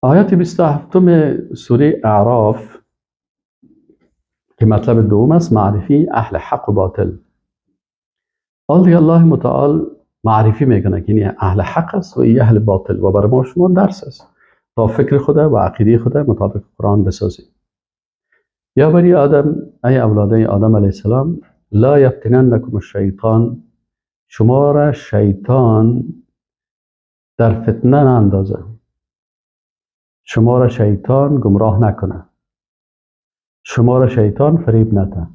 آیات 27 سوره اعراف که مطلب دوم است، معرفی اهل حق و باطل. الله متعال معرفی میکنه که این اهل حق است و این اهل باطل و برای ما شما درس است تا فکر خدا و عقیده خدا مطابق قرآن بسازیم. یا بنی آدم، ای اولاده آدم علیه السلام، لا یفتننکم الشیطان، شما را شیطان در فتنه نندازه، شما را شیطان گمراه نکنه، شما را شیطان فریب نده.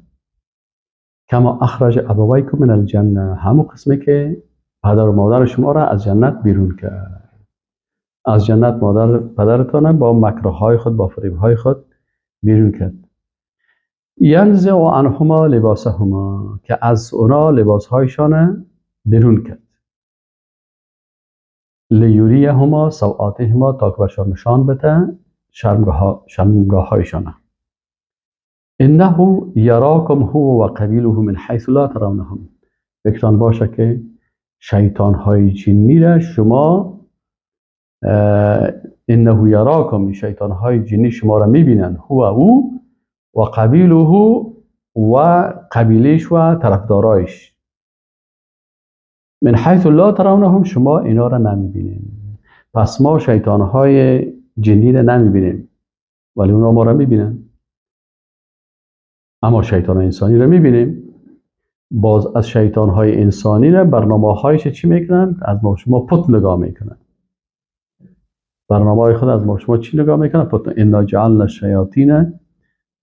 کما اخرج ابویکم من الجنه، همون قسمی که پدر و مادر شما را از جنت بیرون کرد. از جنت مادر پدرتان با مکرهای خود، با فریبهای خود بیرون کرد. ینزع عنهما لباسهما، که از اونا لباسهایشان بیرون کرد. لیوریهما سوآتهما، تا که برشان نشان بده شرمگاه‌هایشان. انه یراکم هو و قبیله من حیث لا ترونهم، فکرتان باشه که شیطان های جنی را شما، انه یراکم، شیطان های جنی شما را میبینن، هو او و قبیله و قبیلش و طرفدارایش، من حیث لا ترونهم، شما اینا را نمیبینین. پس ما شیطان های جنی را نمیبینیم ولی اونا ما را میبینن، اما شیطان انسانی را میبینیم. باز از شیطان های انسانی را برنامه هایش چی میکنن؟ از ما شما پت نگاه میکنن. برنامه های خود از ما شما چی نگاه میکنن؟ پت. انا جعلنا الشیاطین،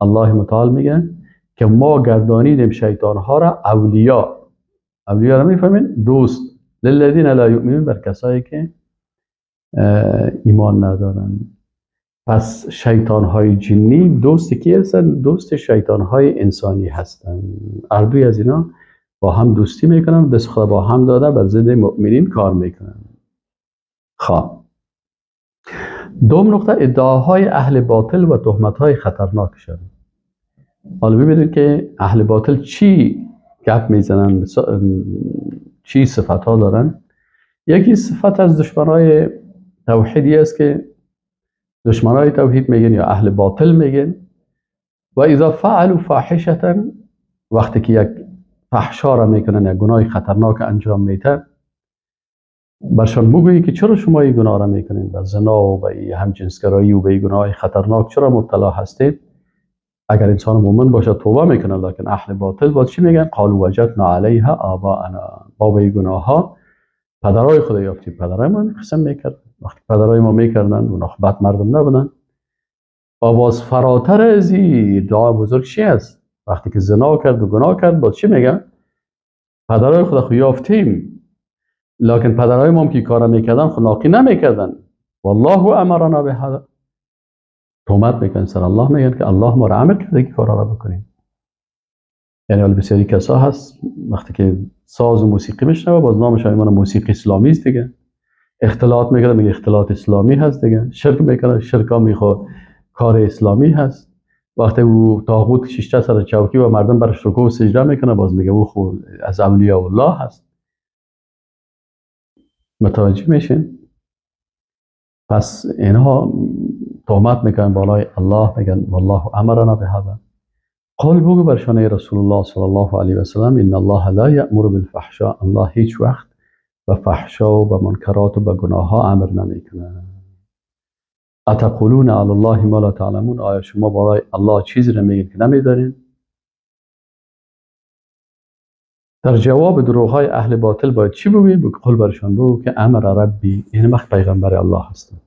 الله متعال میگه که ما گردانیدیم شیطان ها را اولیا. اولیا را میفهمین؟ دوست. للذین لا یؤمنون، بر کسایی که ایمان ندارن. پس شیطان های جنی دوست کی هستن؟ دوست شیطان های انسانی هستن. هر دوی از اینا با هم دوستی میکنن، دست خدا با هم داده بر ضد مؤمنین کار میکنن. خب دوم نقطه، ادعاهای اهل باطل و تهمت های خطرناک شد. حالا ببینید که اهل باطل چی گپ میزنن، چی صفت ها دارن. یکی صفت از دشمنای توحیدی است که دشمنای توحید میگن یا اهل باطل میگن، و اذا فعلوا فاحشه، وقتی که یک فحشا را میکنن، یک گناه خطرناک انجام میتن، برشان بگویی که چرا شما این گناه را میکنین، به زنا و به همجنسگرایی و به گناه خطرناک چرا مبتلا هستید؟ اگر انسان مؤمن باشه توبه میکنه، لکن اهل باطل باز چی میگن؟ قالوا وجدنا علیها آباءنا، با به گناه ها پدرای خدا یافتیم، پدرای ما قسم میکرد. وقتی پدرای ما میکردن اونا بد مردم نبودن. و باز فراتر از این دعا بزرگ چی است؟ وقتی که زنا کرد و گناه کرد باز چی میگن؟ پدرای خدا خو یافتیم، لکن پدرای ما هم که کارا میکردن خو ناقی نمیکردن. والله امرنا بهذا، تهمت میکنن سر الله، میگن که الله ما را امر کرده که کارا را بکنیم. یعنی حالا بسیاری کسا هست وقتی که ساز و موسیقی میشنوه باز نامش ایمان موسیقی اسلامی است دیگه، اختلاط میکنه میگه اختلاط اسلامی هست دیگه، شرک میکنه شرک هم میخواد کار اسلامی هست. وقتی او طاغوت شیشته سر چوکی و مردم برش رکوع و سجده میکنه باز میگه او خو از اولیاء الله هست. متوجه میشین؟ پس اینها تهمت میکنن بالای الله، میگن والله امرنا بهذا. قول بگو برشان ای رسول الله صلی الله علیه و سلم، ان الله لا یأمر بالفحشاء، الله هیچ وقت به فحشا و به منکرات و به گناه ها امر نمیکنه. اتقولون علی الله ما لا تعلمون، آیا شما بالای الله چیزی را میگید که نمیدارین؟ در جواب دروغ های اهل باطل باید چی بگوییم؟ قول برشان بگو که امر ربی، یعنی من پیغمبر الله هستم،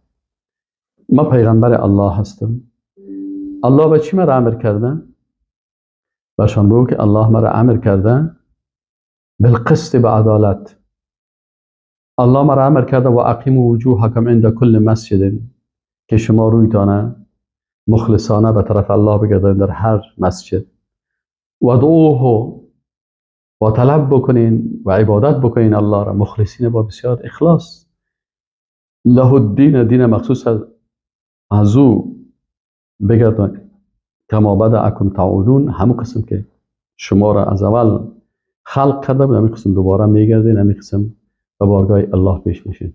من پیغمبر الله هستم. الله به چی مرا امر کرده؟ برشان بگو که الله مرا امر کرده بالقسط، به عدالت. الله مرا امر کرده و اقیموا وجوهکم عند کل مسجد، که شما رویتانه مخلصانه به طرف الله بگردانید در هر مسجد، و دعوه و طلب بکنین و عبادت بکنین الله را مخلصین با بسیار اخلاص. له الدین، دین مخصوص از او بگردانید. کما بدأکم تعودون، همون قسم که شما را از اول خلق کرده بود همین قسم دوباره میگردین، همین قسم به بارگاه الله پیش میشین.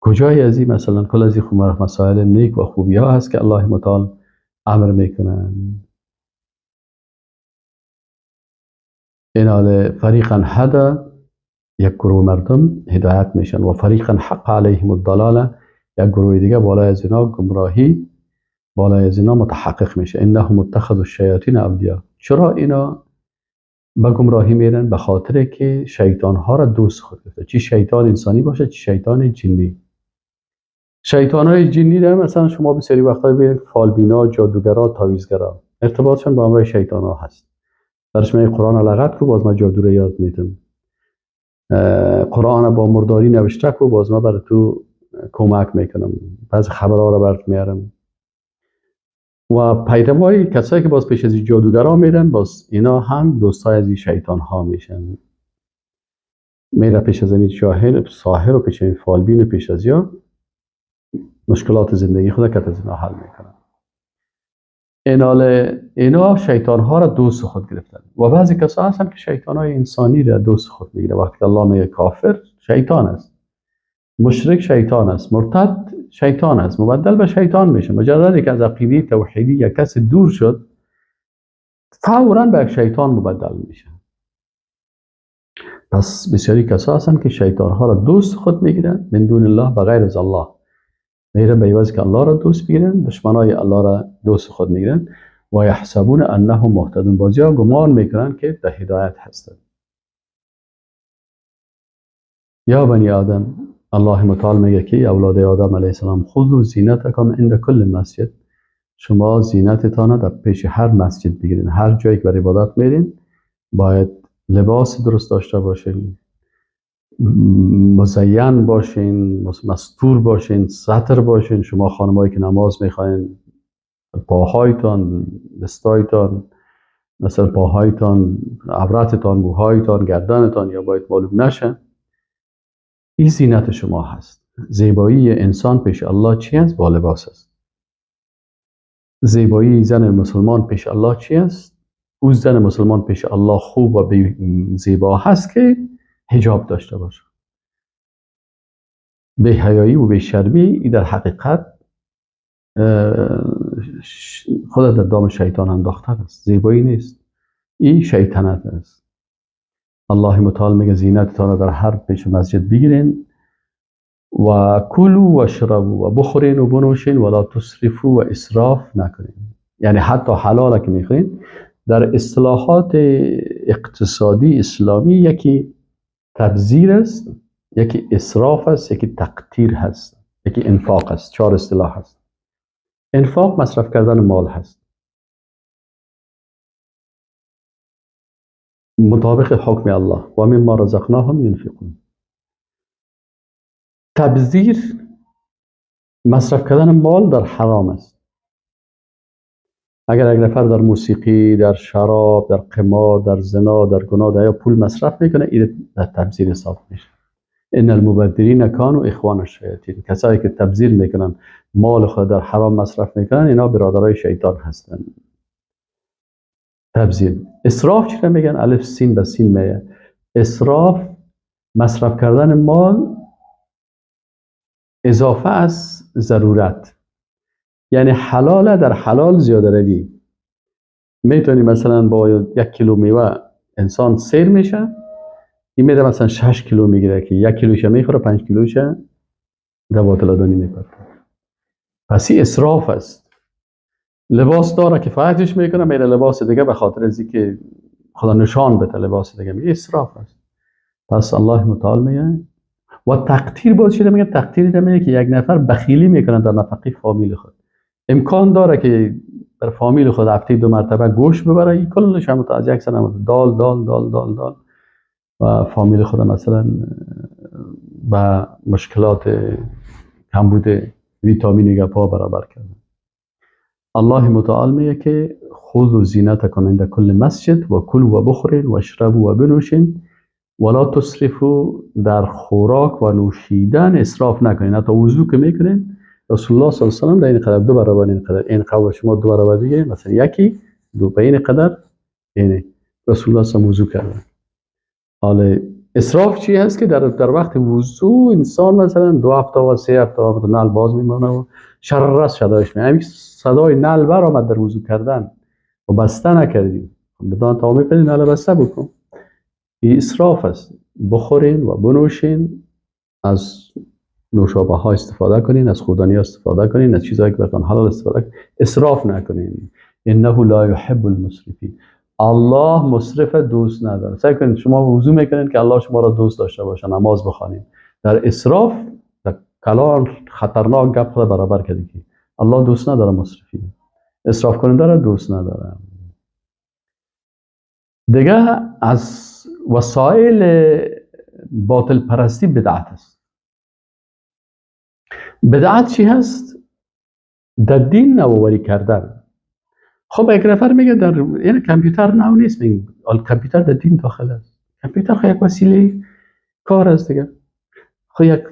کجای از این مثلا کل از این مسائل نیک و خوبی ها هست که الله متعال امر میکنن. این حال فریقا هدا، یک گروه مردم هدایت میشن، و فریقا حق علیهم الضلاله، یک گروه دیگه بالای از اینا گمراهی بالای از اینا متحقق میشه. انهم اتخذوا الشیاطین اولیا. چرا اینا به گمراهی میرن؟ به خاطر که شیطان ها را دوست خود گرفته، چی شیطان انسانی باشه چی شیطان جنی. شیطان های جنی را مثلا شما بسیاری وقتا ببینید فالبینا، جادوگرا، تعویذگرا، ارتباطشون با امر شیطان ها هست. برش من قرآن لغت کو باز من جادو رو یاد میدم، قرآن با مرداری نوشته کو باز من برای تو کمک میکنم، بعض خبرها رو برات میارم. و پیروای کسایی که باز پیش از جادوگرا میرن، باز اینا هم دوستای از این شیطان ها میشن. میره پیش از این جاهل ساحر و پیش این فالبین و پیش از یا مشکلات زندگی خود که از اینا حل میکنن. اینا شیطان ها را دوست خود گرفتن. و بعضی کسا هستن که شیطان های انسانی را دوست خود میگیره. وقتی که الله میگه کافر شیطان است، مشرک شیطان است، مرتد شیطان است، مبدل به شیطان میشه. مجردی که از عقیده توحیدی یک کس دور شد فورا به یک شیطان مبدل میشه. پس بسیاری کسا هستن که شیطان ها را دوست خود میگیرن من دون الله، به غیر از الله میرن، به عوض که الله را دوست بگیرن دشمنای الله را دوست خود میگیرن. و یحسبون انهم مهتدون، بازی ها گمان میکنن که در هدایت هستند. یا بنی آدم، الله متعال میگه که اولاد آدم علیه السلام، خذوا زینتکم عند کل مسجد، شما زینتتان در پیش هر مسجد بگیرین. هر جایی که برای عبادت میرین باید لباس درست داشته باشین، مزین باشین، مستور باشین، ستر باشین. شما خانمایی که نماز میخواین پاهایتان، دستایتان، مثلا پاهایتان، عورتتان، موهایتان، گردنتان یا باید معلوم نشه. این زینت شما هست. زیبایی انسان پیش الله چی است؟ با لباس است. زیبایی زن مسلمان پیش الله چی است؟ او زن مسلمان پیش الله خوب و زیبا هست که حجاب داشته باشه. بی حیایی و بی شرمی در حقیقت خود در دام شیطان انداختن است، زیبایی نیست، این شیطنت است. الله متعال میگه زینتتان را در هر پیش مسجد بگیرین، و کلوا و اشربوا، و بخورین و بنوشین، ولا تسرفوا، و اسراف نکنین. یعنی حتی حلال که میخورین، در اصطلاحات اقتصادی اسلامی یکی تبذیر است، یکی اسراف است، یکی تقتیر هست، یکی انفاق است. 4 اصطلاح هست. انفاق مصرف کردن مال هست مطابق حکم الله، و مما رزقناهم ینفقون. تبذیر مصرف کردن مال در حرام است. اگر یک نفر در موسیقی، در شراب، در قمار، در زنا، در گناه، در یا پول مصرف میکنه، این در تبذیر حساب میشه. ان المبذرین کانوا اخوان الشیاطین، کسایی که تبذیر میکنن، مال خود در حرام مصرف میکنن، اینا برادرای شیطان هستن. تبذیر. اسراف چی میگن؟ الف سین به سین میه. اسراف مصرف کردن مال اضافه از ضرورت، یعنی حلال در حلال زیاده روی. میتونی مثلا با 1 کیلو میوه انسان سیر میشه، این میره مثلا 6 کیلو میگیره که 1 کیلوشه میخوره، 5 کیلوشه در باطلادانی میپره. پس این اسراف است. لباس داره کفایتش میکنه، میره لباس دیگه به خاطر از اینکه خدا نشان بده لباس دیگه میگه، اسراف است. پس الله متعال میگه و تقتیر باز شده، میگه تقتیر میگه که یک نفر بخیلی میکنه در نفقه فامیل خود. امکان داره که در فامیل خود هفته 2 مرتبه گوش ببره، این کلش هم از یک سنه دال دال دال دال دال و فامیل خود مثلا با مشکلات کمبود ویتامین گپا برابر کرده. الله متعال میگه که خذوا زینتکم عند کل مسجد و کلوا و بخورین و اشربوا و بنوشین ولا تسرفوا، در خوراک و نوشیدن اسراف نکنین. حتی وضو که میکنین، رسول الله صلی الله علیه و سلم در این قدر 2 برابر این قدر، این قول شما 2 برابر بگیرین، مثلا یکی دو به این قدر، یعنی رسول الله صلی الله علیه و وضو کردن. حالا اسراف چی هست که در وقت وضو انسان مثلا 2 هفته و 3 هفته نعل باز میمونه و شررس صدایش میاد، همین صدای نعل برآمد در وضو کردن و بسته نکردیم، دان تا میپدی نعل بسته بکن. این اسراف است. بخورین و بنوشین، از نوشابه ها استفاده کنین، از خوردنی ها استفاده کنین، از چیزهایی که براتون حلال استفاده کنین، اسراف نکنین. انه لا یحب المسرفین. الله مسرف دوست نداره. سعی کنید شما وضو میکنین که الله شما را دوست داشته باشه، نماز بخوانین. در اسراف در کلان خطرناک گپ خود برابر کردی که الله دوست نداره مسرفین، اسراف کننده را دوست نداره. دیگه از وسایل باطل پرستی بدعت است. بدعت چی هست؟ در دین نوآوری کردن. خب یک نفر میگه در یعنی کامپیوتر نو نیست، میگه کامپیوتر در دین داخل است. کامپیوتر خب یک وسیله کار است دیگه، خب یک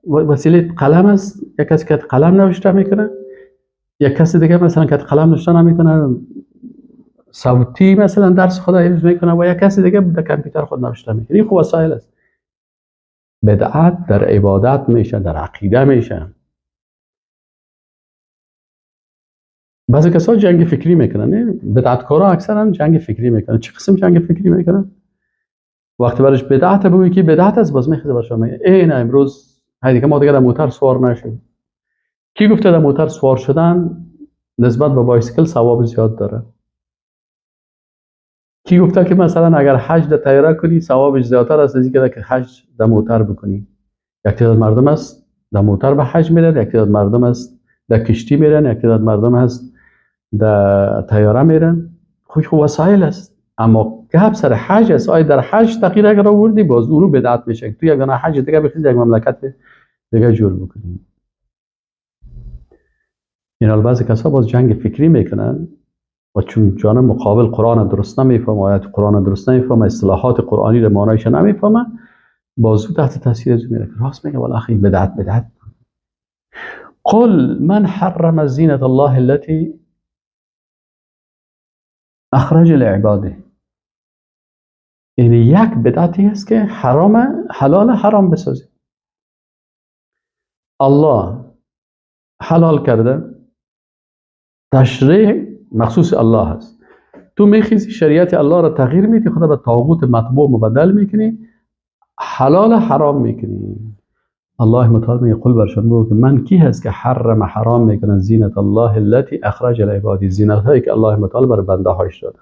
وسیله قلم است. یک کسی که قلم نوشته میکنه، یک کسی دیگه مثلا که قلم نوشته نمیکنه، صوتی مثلا درس خود حفظ میکنه، و یک کسی دیگه در کامپیوتر خود نوشته میکنه. این خب وسایل است. بدعت در عبادت میشه، در عقیده میشه. بعضی کسا جنگ فکری میکنن، بدعتکارا اکثرا جنگ فکری میکنن. چه قسم جنگ فکری میکنن؟ وقتی برش بدعت بگویی که بدعت است، باز میخواد برش میگه ای نه امروز دیگه ما دیگه در موتر سوار نشیم. کی گفته در موتر سوار شدن نسبت به بایسکل ثواب زیاد داره؟ کی گفته که مثلا اگر حج در طیاره کنی ثوابش زیادتر است از اینکه که حج در موتر بکنی؟ یک تعداد مردم است در موتر به حج میرن، یک تعداد مردم است در کشتی میرن، یک تعداد مردم است در طیاره میرن. خب وسایل است. اما گپ سر حج است. آیا در حج تغییر اگر آوردی باز اونو بدعت میشه. تو یک دانه حج دیگه بخیز یک مملکت دیگه جور بکنی. این بعضی کسا باز جنگ فکری میکنن و چون جانب مقابل قرآن درست نمیفهمه، آیات قرآن درست نمیفهمه، اصطلاحات قرآنی رو معنایش نمیفهمه، باز تحت تاثیر از میره. راست میگه والله اخی بدعت بدعت. قل من حرم زینة الله التي اخرج لعباده. یعنی یک بدعتی هست که حرام حلال حرام بسازی. الله حلال کرده، تشریع مخصوص الله هست. تو میخیزی شریعت الله را تغییر میدی، خدا به طاغوت مطبوع مبدل میکنی، حلال حرام میکنی. الله متعال میگه قل برشان بگو که من کی هست که حرم حرام میکنه زینت الله التي اخرج لعباده، زینت هایی که الله متعال بر بنده هایش داده.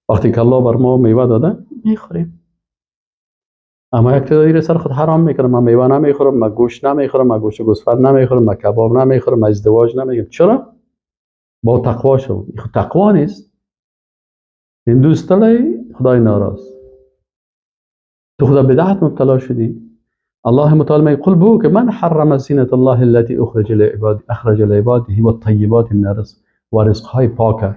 وقتی که الله بر ما میوه داده میخوریم، اما یک تعدادی را سر خود حرام میکنه. من میوه نمیخورم، من گوشت نمیخورم، من گوشت گوسفند نمیخورم، من کباب نمیخورم، من ازدواج نمیکنم. چرا؟ با تقوا شو. این خود تقوا نیست. این دوست خدای ناراض، تو خدا بدعت مبتلا شدی. الله متعال میگه قل بگو که من حرم زینت الله التي اخرج لعباد اخرج لعباده والطیبات من الرزق، و رزق های پاک.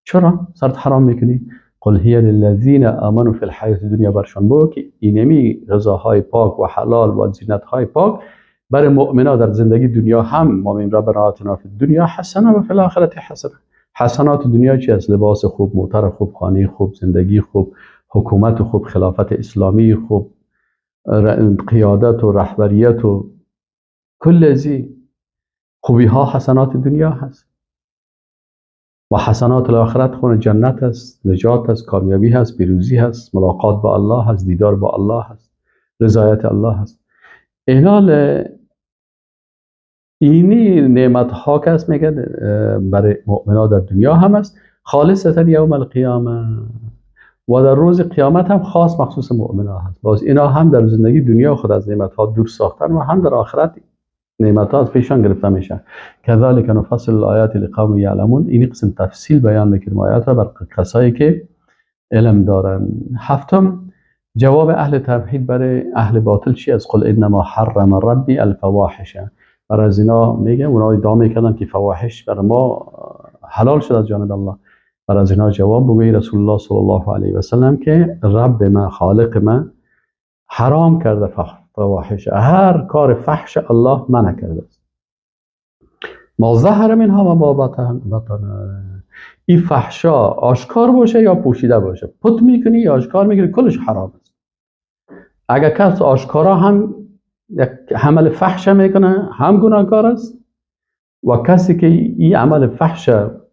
چرا سرت حرام میکنی؟ قل هي للذین آمنوا فی الحیاة الدنیا. برشان بگو که اینمی غذاهای پاک و حلال و زینت های پاک برای مؤمنا در زندگی دنیا هم ما میگیم ربنا آتنا فی الدنیا حسنه و فی الاخرة حسنه. حسنات دنیا چی است؟ لباس خوب، موتر خوب، خانه خوب، زندگی خوب، حکومت خوب، خلافت اسلامی خوب، قیادت و رهبریت و کل ازی خوبی ها حسنات دنیا هست. و حسنات الاخرت خون جنت است، نجات است، کامیابی هست، پیروزی هست، ملاقات با الله هست، دیدار با الله هست، رضایت الله هست. اینال اینی نعمت ها که است میگه برای مؤمنا در دنیا هم است، خالصتا یوم القیامه، و در روز قیامت هم خاص مخصوص مؤمنا هست. باز اینا هم در زندگی دنیا خود از نعمت ها دور ساختن و هم در آخرت نعمت ها از پیشان گرفته میشن. کذالک نفصل الآیات لقوم یعلمون. این قسم تفصیل بیان میکنیم آیات را بر کسایی که علم دارن. هفتم، جواب اهل توحید برای اهل باطل چی است؟ قل انما حرم ربی الفواحش. برای از اینا میگه، اونا ادعا میکردن که فواحش برای ما حلال شد از جانب الله. برای از اینا جواب بگوی رسول الله صلی الله علیه و سلم که رب ما، خالق ما حرام کرده فواحش، هر کار فحش الله منع کرده است. ما ظهر منها و ما بطن. این فحشا آشکار باشه یا پوشیده باشه، پت میکنی یا آشکار میکنی، کلش حرام است. اگر کس آشکارا هم یک عمل فحش میکنه هم گناهکار است، و کسی که این عمل فحش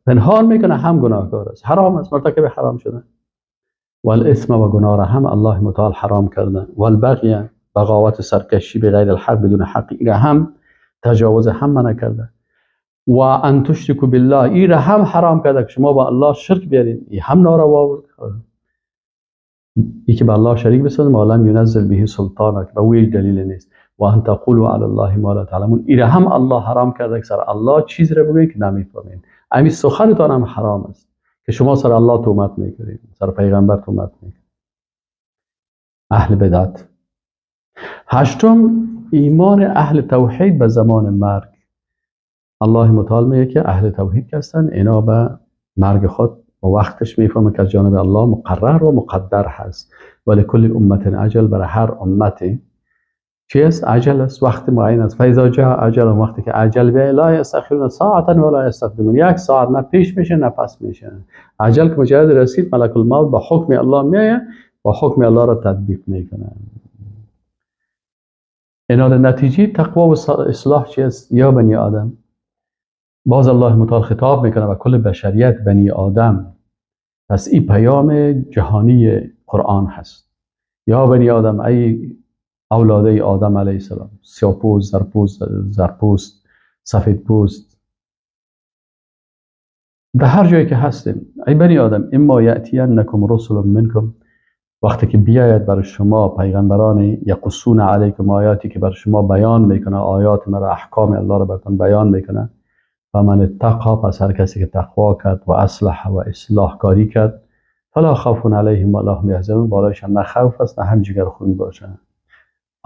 پنهان میکنه هم گناهکار است، حرام است، مرتکب حرام شده. والاثم و گناه را هم الله متعال حرام کرده. والبغی بغاوت، سرکشی به غیر الحق، بدون حق، این هم تجاوز هم منع کرده. و ان تشرکوا بالله، این را هم حرام کرده که شما با الله شرک بیارین، این هم ناروا بود. ای که به الله شریک بسازید ما لم ینزل به سلطانه، که به او هیچ دلیل نیست. و ان تقولوا علی الله ما لا تعلمون، این را هم الله حرام کرده که سر الله چیز را بگویید که نمیفهمین. همین سخنتان هم حرام است که شما سر الله تهمت میکنید، سر پیغمبر تهمت میکنید. اهل بدعت. هشتم، ایمان اهل توحید به زمان مرگ. الله متعال میگه که اهل توحید که هستن اینا به مرگ خود و وقتش میفهمه که از جانب الله مقرر و مقدر هست. ولی کل امت اجل، برای هر امتی چی است؟ اجل است، وقت معین است. فاذا جاء اجل، وقتی که اجل بیاید، لا یستأخرون ساعتا ولا یستقدمون، یک ساعت نه پیش میشه نه پس میشه. اجل که مجرد رسید ملک الموت با حکم الله میایه و حکم الله را تطبیق میکنه. اینا نتیجه تقوا و اصلاح چی است؟ یا بنی آدم، باز الله متعال خطاب میکنه و کل بشریت بنی آدم. پس این پیام جهانی قرآن هست. یا بنی آدم، ای اولاده آدم علیه السلام، سیاه‌پوست، زرپوست، زرپوست، سفیدپوست، در هر جایی که هستیم، ای بنی آدم، اما یأتینکم رسل منکم، وقتی که بیاید بر شما پیغمبران، یقصون علیکم آیاتی، که بر شما بیان میکنه آیات مرا، احکام الله را براتون بیان میکنه. فمن اتقا، پس هر کسی که تقوا کرد و اصلح و اصلاح کاری کرد، فلا خوف علیهم ولا هم یحزنون، بالایشان نه خوف است نه هم جگر خون باشه.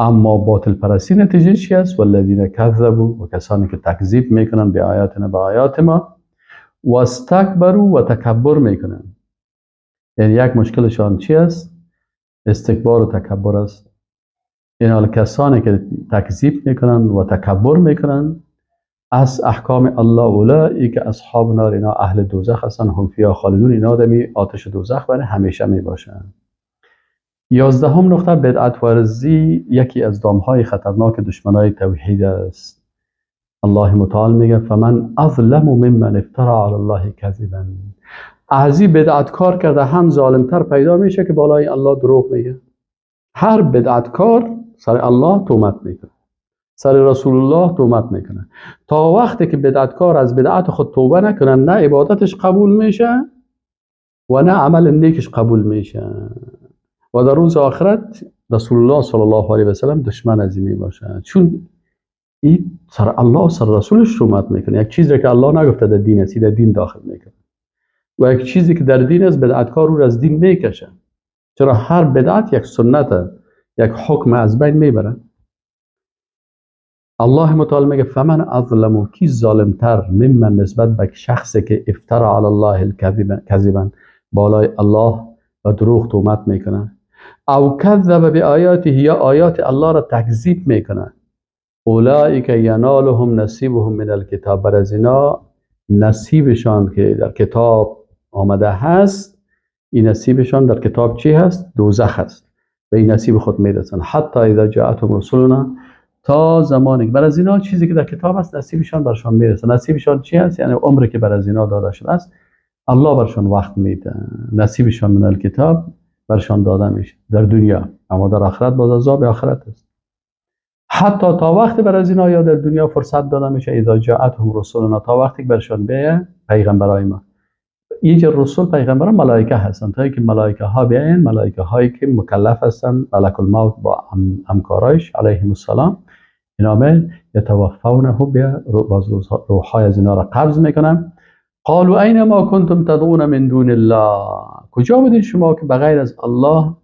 اما باطل پرستی نتیجه چی است؟ والذین کذبوا، و کسانی که تکذیب میکنن به آیاتنا، به آیات ما، و استکبروا، و تکبر میکنن. یعنی یک مشکلشان چی است؟ استکبار و تکبر است. این حال کسانی که تکذیب میکنن و تکبر میکنن از احکام الله، اولئک اصحاب نار، اینا اهل دوزخ هستن، هم فیها خالدون، اینا دمی آتش دوزخ برای همیشه میباشن. 11 نقطه، بدعت ورزی یکی از دامهای خطرناک دشمنای توحید است. الله متعال میگه فمن اظلم ممن افترا علی الله کذبا. ازی بدعتکار کرده هم ظالمتر پیدا میشه که بالای الله دروغ میگه. هر بدعتکار سر الله تهمت میکنه، سر رسول الله تهمت میکنه. تا وقتی که بدعتکار از بدعت خود توبه نکنه، نه عبادتش قبول میشه و نه عمل نیکش قبول میشه. و در روز آخرت رسول الله صلی الله علیه و سلم دشمن از این میباشه، چون این سر الله و سر رسولش تهمت میکنه. یک چیزی که الله نگفته در دین است، در دین داخل میکنه، و یک چیزی که در دین است بدعتکار رو از دین میکشه. چرا هر بدعت یک سنت، یک حکم از بین میبره. الله متعال میگه فمن اظلم، کی ظالمتر ممن، نسبت به شخصی که افترا علی الله الکذب، کذبا، بالای الله و دروغ تهمت میکنه، او کذب بآیاته، یا آیات الله را تکذیب میکنه. اولئک ینالهم نصیبهم من الکتاب، بر از اینا نصیبشان که در کتاب آمده هست، این نصیبشان در کتاب چی هست؟ دوزخ هست. به این نصیب خود میرسن. حتی اذا جاءتهم رسولنا، تا زمانی که بر از اینا چیزی که در کتاب هست نصیبشان برشان میرسه. نصیبشان چی هست؟ یعنی عمری که بر از اینا داده شده است الله برشان وقت میده، نصیبشان من الکتاب برشان داده میشه در دنیا، اما در آخرت باز عذاب آخرت است. حتی تا وقتی بر از اینا یا در دنیا فرصت داده میشه، اذا جاءتهم رسولنا، تا وقتی که برشان بیه پیغمبرای ما. اینجا رسول پیغمبران ملائکه هستند، تا اینکه ملائکه ها بیاین، ملائکه هایی که مکلف هستند، ملک الموت با همکارایش علیهم السلام، اینا میل یتوفونه، بیا باز روحای از اینا را قبض میکنن. قالوا این ما کنتم تدعون من دون الله، کجا بودین شما که بغیر از الله؟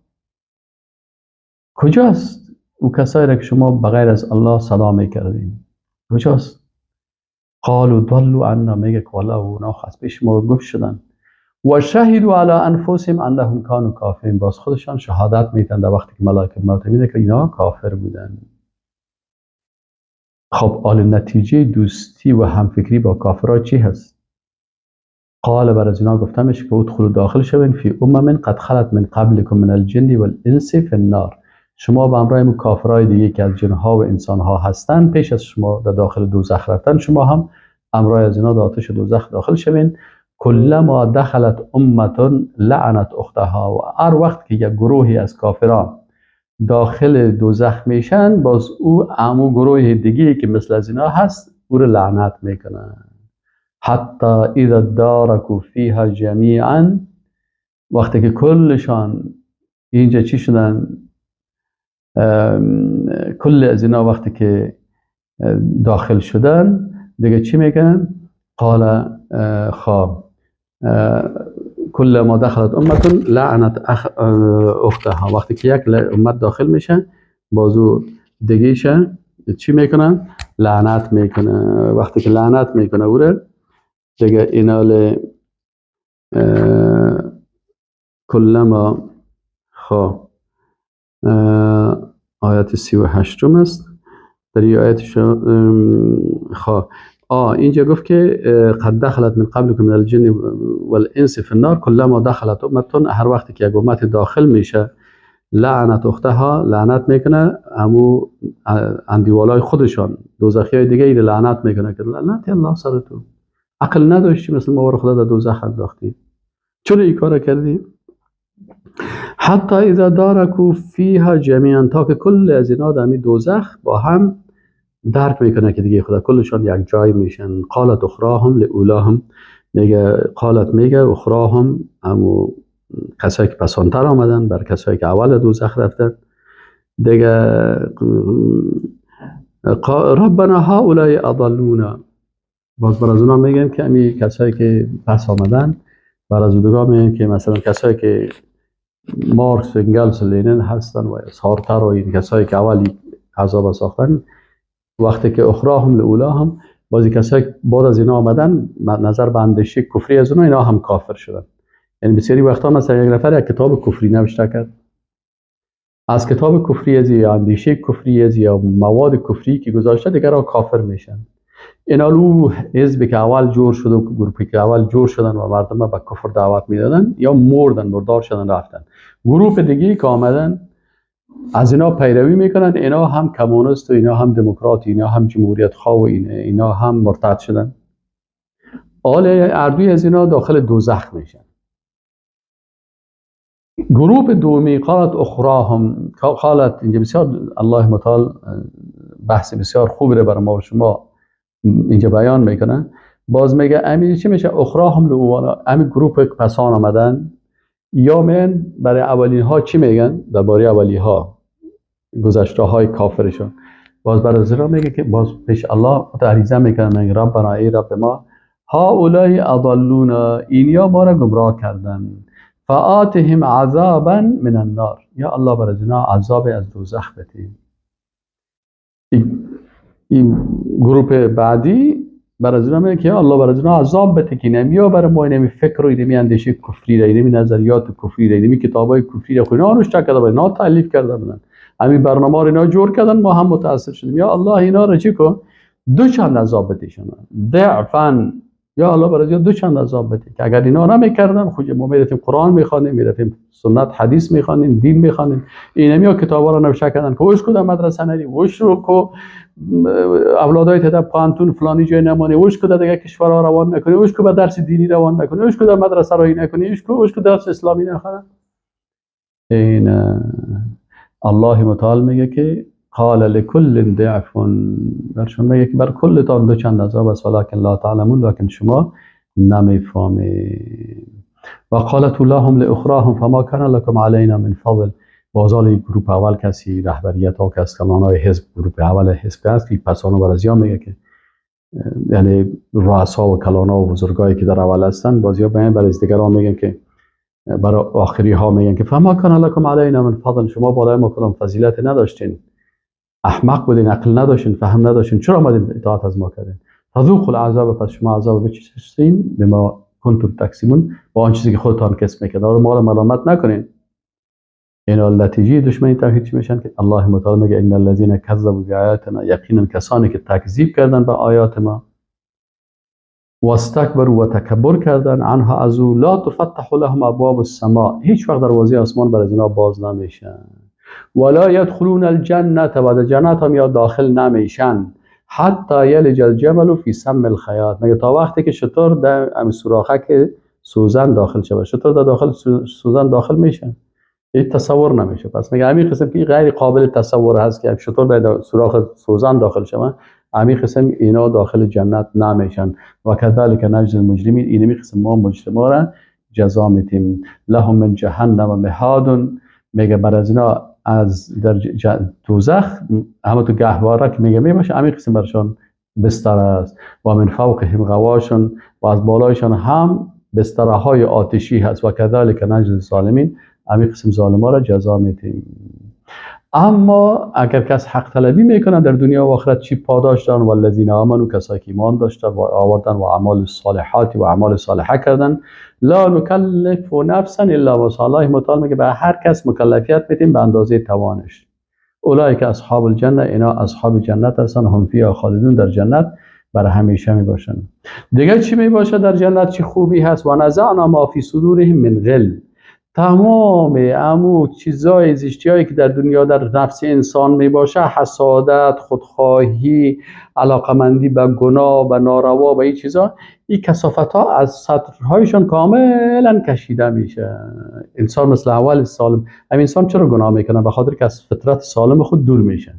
کجاست او کسایی را که شما بغیر از الله صدا میکردین؟ کجاست؟ قالوا ضلوا عنا، میگه که والله اونا از پیش ما گم شدن. و شهدوا علی انفسهم انهم کانوا کافرین، باز خودشان شهادت میتن در وقتی که ملائکه موت میده که اینا کافر بودن. خب آل نتیجه دوستی و همفکری با کافرها چی هست؟ قال، بر از اینا گفته میشه که ادخلوا، داخل شوین، فی امم قد خلت من قبلکم من الجن والانس فی النار. شما به همراه کافرای دیگه که از جنها و انسانها هستند پیش از شما در داخل دوزخ رفتن، شما هم همراه از اینا در آتش دوزخ داخل شوین. کلما دخلت امه لعنت اختها، و هر وقت که یک گروهی از کافران داخل دوزخ میشن، باز او امو گروه دیگه که مثل از اینا هست او رو لعنت میکنن. حتی اذا دارکوا فیها جمیعا، وقتی که کلشان اینجا چی شدن، کل از اینا وقتی که داخل شدن دیگه چی میگن؟ قال خواب کل ما دخلت امه لعنت اختها، وقتی که یک امت داخل میشه بازو دیگهشه چی میکنن؟ لعنت میکنه. وقتی که لعنت میکنه او رو دیگه اینال کلما خواب آیت 38 است. در این آیت خواب اینجا گفت که قد دخلت من قبلكم من الجن والانس في النار كلما دخلت امه، هر وقتی که یک امت داخل میشه لعنت اختها، لعنت میکنه همو اندیوالای خودشان دوزخی های دیگه ای لعنت میکنه که لعنت الله سر تو، عقل نداشتی مثل ما رو خدا در دوزخ انداختی، چرا این کار کردی؟ حتی اذا دارکوا فیها جمیعا، تا که کل از اینا در دوزخ با هم درک میکنه که دیگه خدا کلشان یک جای میشن. قالت اخراهم لاولاهم، میگه قالت میگه اخراهم، امو کسایی که پسانتر آمدن بر کسایی که اول دوزخ رفتن دیگه، ربنا هؤلاء اضلونا، باز بر از اونا میگن که امی کسایی که پس آمدن بر از اونها میگن که مثلا کسایی که مارکس و انگلس و لنین هستن و سارتر و این کسایی که اولی عذاب ساختن، وقتی که اخراهم لاولاهم، بعضی کسایی بعد از اینا آمدن نظر به اندیشه کفری از اونا، اینا هم کافر شدن. یعنی بسیاری وقتا مثلا یک نفر یک کتاب کفری نوشته کرد، از کتاب کفری از یا اندیشه کفری از یا مواد کفری که گذاشته دیگر کافر میشن. اینا لو حزب که اول جور شد و گروپی که اول جور شدن و مردم به کفر دعوت میدادن یا مردن، مردار شدن رفتن. گروه دیگه که آمدن از اینا پیروی میکنن، اینا هم کمونیست و اینا هم دموکرات، اینا هم جمهوریت خواه و اینا هم مرتد شدن. آل اردوی از اینا داخل دوزخ میشن. گروه دومی قالت اخراهم، قالت اینجا بسیار الله متعال بحث بسیار خوبی رو برای ما و شما اینجا بیان میکنه. باز میگه امین چی میشه؟ اخراهم لاولا، همین گروه پسان آمدن یا من برای اولین ها چی میگن درباره اولی ها، گذشته های کافرشون. باز برای زرا میگه که باز پیش الله تعریضه میکنه، میگه ربنا ای رب ما هؤلاء اضلونا، اینیا ما را گمراه کردن، فآتهم عذابا من النار، یا الله برای اینا عذاب از دوزخ بده. این گروه بعدی برای اینا میگه که الله برای اینا عذاب بده که نمیا برای ما اینمی فکر و اینمی اندیشه کفری را، اینمی نظریات کفری را، اینمی کتابای کفری را، اینا رو چک کرده، اینا تالیف کرده بودن، همین برنامه رو اینا جور کردن، ما هم متاثر شدیم. یا الله اینا رو چی کن؟ دو چند عذاب بده شما، ضعفا، یا الله برای اینا دو چند عذاب بده که اگر اینا نمیکردن خود ما میرفتیم قرآن میخوانیم، میرفتیم سنت حدیث میخوانیم، دین میخوانیم، اینمی کتابا رو نوشته کردن که وش کو در مدرسه نری، وش رو کو اولادای تدا پانتون فلانی جای نمانی، وش کو در دیگه کشورها روان نکنی، وش کو به درس دینی روان نکنی، وش کو در مدرسه راهی نکنی، وش کو درس اسلامی نخوانن. این الله متعال میگه که قال لكل ضعف، برشون میگه که بر کلتان دو چند عذاب است، ولکن لا تعلمون، لکن شما نمیفهمید. و قالت لهم لاخراهم فما كان لكم علينا من فضل. بازال گروپ اول کسی رهبریت ها که از کلانای حزب گروپ اول حزب هست که پسانو برازیا میگه که یعنی رؤسا و کلانا و بزرگایی که در اول هستن بازیا بیان برای دیگران میگن که برای آخری ها میگن که فما کان لکم علینا من فضل، شما بالای ما کدام فضیلت نداشتین، احمق بودین، عقل نداشتین، فهم نداشتین، چرا آمدین اطاعت از ما کردین؟ فذوقوا العذاب، پس شما عذاب بچشین، بما کنتم تکسبون، با آن چیزی که خودتان کسب میکردین، ما رو ملامت نکنین. این نتیجه دشمنی توحید چی میشن که الله متعال میگه ان الذين كذبوا بآیاتنا، یقینا کسانی که تکذیب کردن به آیات ما، واستکبروا و تکبر کردن، عنها از او، لا تفتح لهم ابواب السماء، هیچ وقت دروازه آسمان بر از اینا باز نمیشن، ولا یدخلون الجنة، و در جنت هم یا داخل نمیشن، حتی یلج الجمل فی سم الخیاط، میگه تا وقتی که شتر در ام سوراخک سوزن داخل شود. شتر در داخل سوزن داخل میشه، این تصور نمیشه. پس میگه همین قسم که غیر قابل تصور هست که شتر در سوراخ سوزن داخل شود، همین قسم اینا داخل جنت نمیشن. و کذالک نجزی المجرمین، اینمی قسم ما مجرما را جزا میتیم. لهم من جهنم مهاد، میگه بر از اینا از در دوزخ همه تو گهواره که میگه میباشه، همین قسم برشان بستر است. و من فوقهم غواش، و از بالایشان هم بسترهای آتشی هست. و کذالک نجزی الظالمین، همین قسم ظالما را جزا میتیم. اما اگر کس حق طلبی میکنن در دنیا و آخرت چی پاداش دارن؟ والذین آمنوا، کسایی که ایمان داشتن و آوردن و اعمال صالحات و اعمال صالحه کردن، لا نکلف نفسا الا وسعها، الله متعال میگه به هر کس مکلفیت میدیم به اندازه توانش. اولئک اصحاب الجنه، اینا اصحاب جنت هستن، هم فیها خالدون، در جنت برای همیشه میباشن. دیگه چی میباشه در جنت؟ چی خوبی هست؟ و نزعنا ما فی صدورهم من غل، تمام امو چیزای زشتیایی که در دنیا در نفس انسان میباشه، حسادت، خودخواهی، علاقمندی به گناه، به ناروا، به این چیزا، این کثافت ها از سطرهایشان کاملا کشیده میشه. انسان مثل اول سالم، هم انسان چرا گناه میکنه؟ به خاطر که از فطرت سالم خود دور میشه.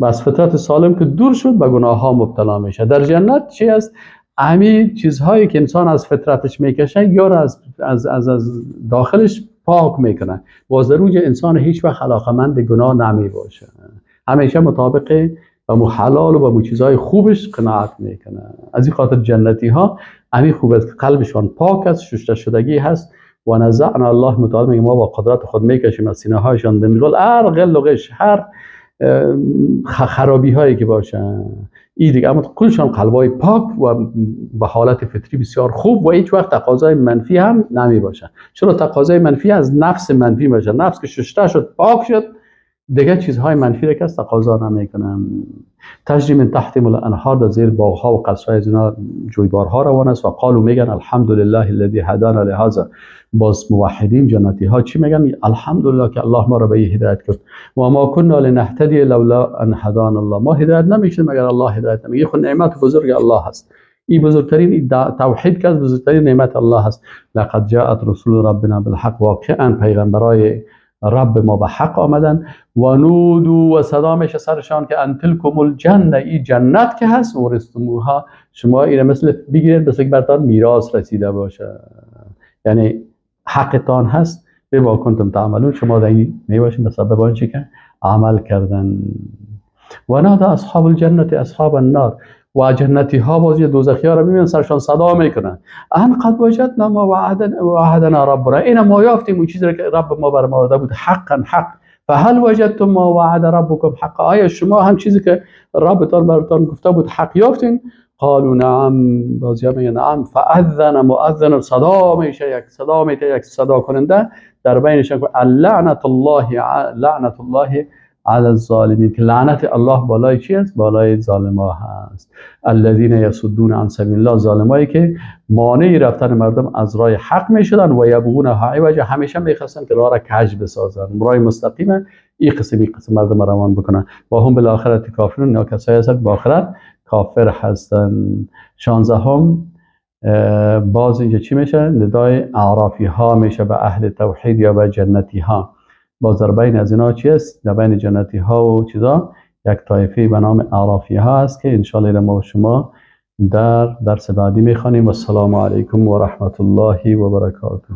بس فطرت سالم که دور شد به گناه ها مبتلا میشه. در جنت چی است؟ همین چیزهایی که انسان از فطرتش میکشه یا از از از از داخلش پاک میکنه. باز در اونجا انسان هیچ وقت علاقمند گناه نمی باشه، همیشه مطابق و مو حلال و مو چیزهای خوبش قناعت میکنه. از این خاطر جنتی ها همین خوب است که قلبشان پاک است، شسته شدگی هست. و نزعنا، الله متعال میگه ما با قدرت خود میکشیم از سینه هایشان من غل، هر غل و غش، هر خرابی هایی که باشه این دیگه، اما کلشان قلبای پاک و به حالت فطری بسیار خوب و هیچ وقت تقاضای منفی هم نمی باشه. چرا تقاضای منفی از نفس منفی باشه؟ نفس که شسته شد، پاک شد، دیگه چیزهای منفی را کس تقاضا نمیکنه. تجری من تحتهم الانهار، در زیر باغها و قصرهای از اینا جویبارها روان است. و قالوا، میگن الحمدلله الذی هدانا لهذا. باز موحدین جنتی ها چی میگن؟ الحمدلله که الله ما را به این هدایت کرد. و ما كنا لنهتدی لولا ان هدانا الله، ما هدایت نمیشیم مگر الله هدایت نمیگه. خود نعمت بزرگ الله هست، این بزرگترین توحید که از بزرگترین نعمت الله هست. لقد جاءت رسل ربنا بالحق، واقعا پیغمبرای رب ما به حق آمدن. و نودوا، و صدا میشه سرشان که ان تلکم الجنه، این جنت که هست، اورثتموها، شما اینو مثل بگیرید مثل که برتان میراث رسیده باشه، یعنی حقتان هست. بما کنتم تعملون، شما در این میباشین به سبب آنچه که عمل کردن. و نادى اصحاب الجنه اصحاب النار، و جنتی ها بازی دوزخی ها را میبینن سرشان صدا میکنن، ان قد وجدنا ما وعدنا ربنا، اینا ما یافتیم اون چیزی را که رب ما بر ما داده بود، حقا حق. فهل وجدتم ما وعد ربکم حقا، آیا شما هم چیزی که ربتان براتان گفته بود حق یافتین؟ قالوا نعم، بازی ها میگن نعم. فاذن مؤذن، صدا میشه یک صدا میشه یک صدا کننده در بینشان که لعنت الله لعنت الله علی الظالمین، که لعنت الله بالای چی است؟ بالای ظالما هست. الذین یصدون عن سبیل الله، ظالمایی که مانع رفتن مردم از راه حق میشدن. و یبغونها عوجا، همیشه میخواستن که راه را کج بسازن، راه مستقیم این قسم این قسم مردم روان بکنن. و هم بالآخرة کافرون، اینا کسایی هستند به آخرت کافر هستن. 16 باز اینجا چی میشه؟ ندای اعرافی ها میشه به اهل توحید یا به جنتی ها. باز در بین از اینا چی است؟ در بین جنتی ها و چیزا یک طایفه به نام اعرافی ها است که انشالله ما و شما در درس بعدی میخوانیم. و السلام علیکم و رحمت الله و برکاته.